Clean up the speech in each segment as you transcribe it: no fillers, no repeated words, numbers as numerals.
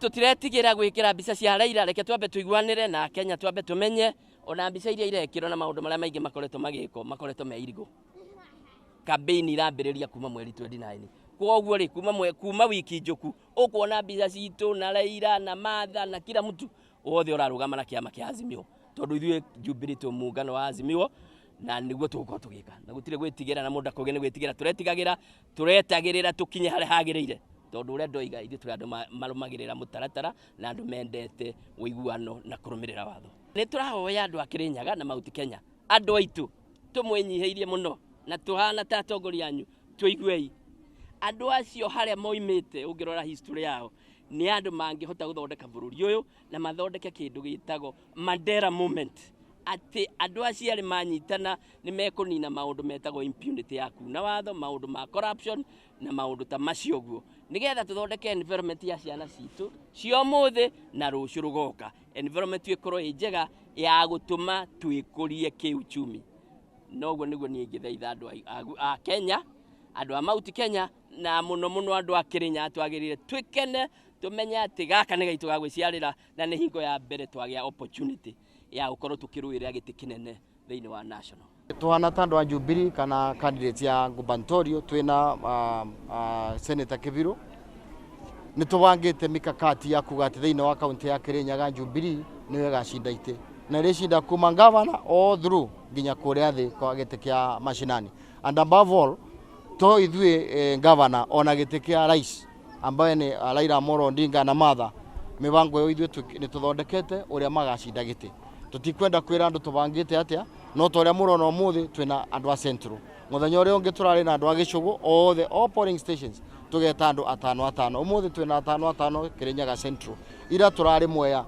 Tũtiretigĩra gwĩkĩra mbica cia Raila, reke twambe tũiguanĩre na Kenya, twambe tũmenye ona mbica iria irekĩrwo na maũndũ marĩa maingĩ makoretwo magĩkwo makoretwo me irigũ. Campaign irambĩrĩria kuma mweri 29. Koguo rĩ, kuma wiki njũku ũkuona mbica citũ na Raila na Martha na kila mtu wothe ũrarũgama na kĩama kĩa Azimio, tondũ ithuĩ Jubilee twĩ muungano wa Azimio na nĩguo tũgũkorwo tũgĩka, na gũtirĩ gwĩtigĩra na mũndũ akauge nĩ gwĩtigĩra tũretigagĩra, tũretagĩrĩra tũkinye harĩa hagĩrĩire, tondũ ũrĩa ndoiga, ithuĩ tũrĩ andũ marũmagĩrĩra mũtaratara na andũ mendete ũiguano na kũrũmĩrĩra watho. Nĩ tũrahoya andũ a Kĩrĩnyaga na Mount Kenya, andũ aitũ tũmwĩnyihĩirie mũno na tũhana ta atongoria anyu, tũiguei andũ acio harĩa moimĩte. Ũngĩrora history yao, nĩ andũ mangĩhota gũthondeka bũrũri ũyũ na mathondeke kĩndũ gĩtagwo Mandela moment, atĩ andũ acio erĩ manyitana nĩ mekũnina maũndũ metagwo impunity ya kuna watho, maũndũ ma corruption na maũndũ ta macio ũguo, nĩgetha tũthondeke environment ya ciana citũ cia ũmũthĩ na rũciũ rũgoka, environment ĩkorwo ĩ njega ya gũtũma twĩkũrie kĩuchumi. Noguo nĩguo niĩ ingĩthaitha andũ a Kenya, andũ a Mount Kenya na mũno mũno andũ a Kĩrĩnyaga, twagĩrĩire twĩkene, tũmenye atĩ gaka nĩ gaitũ ga gwĩciarĩra na nĩ hingo ya mbere twagĩa opportunity ya gũkorwo tũkĩrũĩrĩra gĩtĩ kĩnene thĩinĩ wa national. Tuhana ta andũ a Jubilee kana candidate ya gubernatorial twina Senator Kibiru, nĩ tũbangĩte mikakati ya kuga atĩ thĩinĩ wa kaunti ya Kirinyaga Jubilee nĩyo ĩgacinda itĩ na ĩrĩcinda kuma governor all through nginya kũrĩa thĩ kwa gĩtĩ kĩa mashinani, and above all to ithuĩ governor ona gĩtĩ kĩa rais ambaye nĩ Raila Amolo Odinga na Martha. Mibango ĩyo ithuĩ nĩ tũthondekete ũrĩa magacinda gĩtĩ. Tũtikwenda kwĩra andũ tũbangĩte atĩa, no ta ũrĩa mũrona ũmũthĩ twĩna andũ a Central, mũthenya ũrĩa ũngĩ tũrarĩ na andũ a gĩcũgũ othe, all polling stations tũgeta andũ atano atano. Ũmũthĩ twĩna atano atano Kirinyaga Central, ira tũrarĩ Mwea,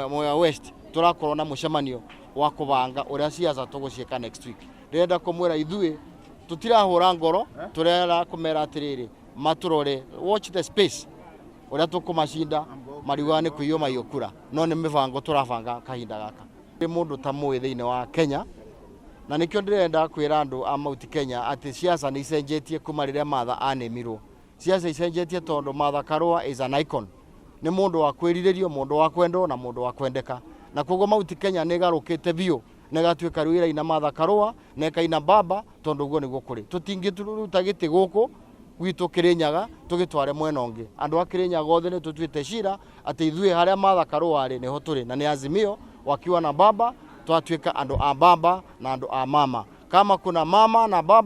Mwea West, tũrakorwo na mũcemanio wa kũbanga ũrĩa ciaca tũgũciĩka next week. Ndĩrenda kũmwĩra ithuĩ tũtirahũra ngoro, tũrera kũmera atĩrĩrĩ, matũrore, watch the space ũrĩa tũkũmacinda. Mariugaga nĩ kũiywo maiyũ kura, no nĩ mĩbango tũrabanga kahinda gaka. Nĩ mũndũ ta mũĩ thĩinĩ wa Kenya, na nĩkĩo ndĩrenda kwĩra andũ a Mount Kenya atĩ ciaca nĩ icenjetie kuma rĩrĩa Martha anĩmirwo. Ciaca icenjetie tondũ Martha Karua is an icon, nĩ mũndũ wa kwĩrirĩrio, mũndũ wa kwendwo na mũndũ wa kwendeka, na koguo Mount Kenya nĩ ĩgarũkĩte biũ na ĩgatuĩka rĩu ĩraina Martha Karua na ĩkaina baba, tondũ ũguo nĩguo kũrĩ. Tũtingĩruta gĩtĩ gũkũ gwitũ Kĩrĩnyaga tũgĩtware mwena ũngĩ. Andũ a Kĩrĩnyaga othe nĩ tũtuĩte cira atĩ ithuĩ harĩa Martha Karua arĩ nĩho tũrĩ, na nĩ Azimio wakiwa na baba. Twatuĩka andũ a baba na andũ a mama, kama kuna mama na baba.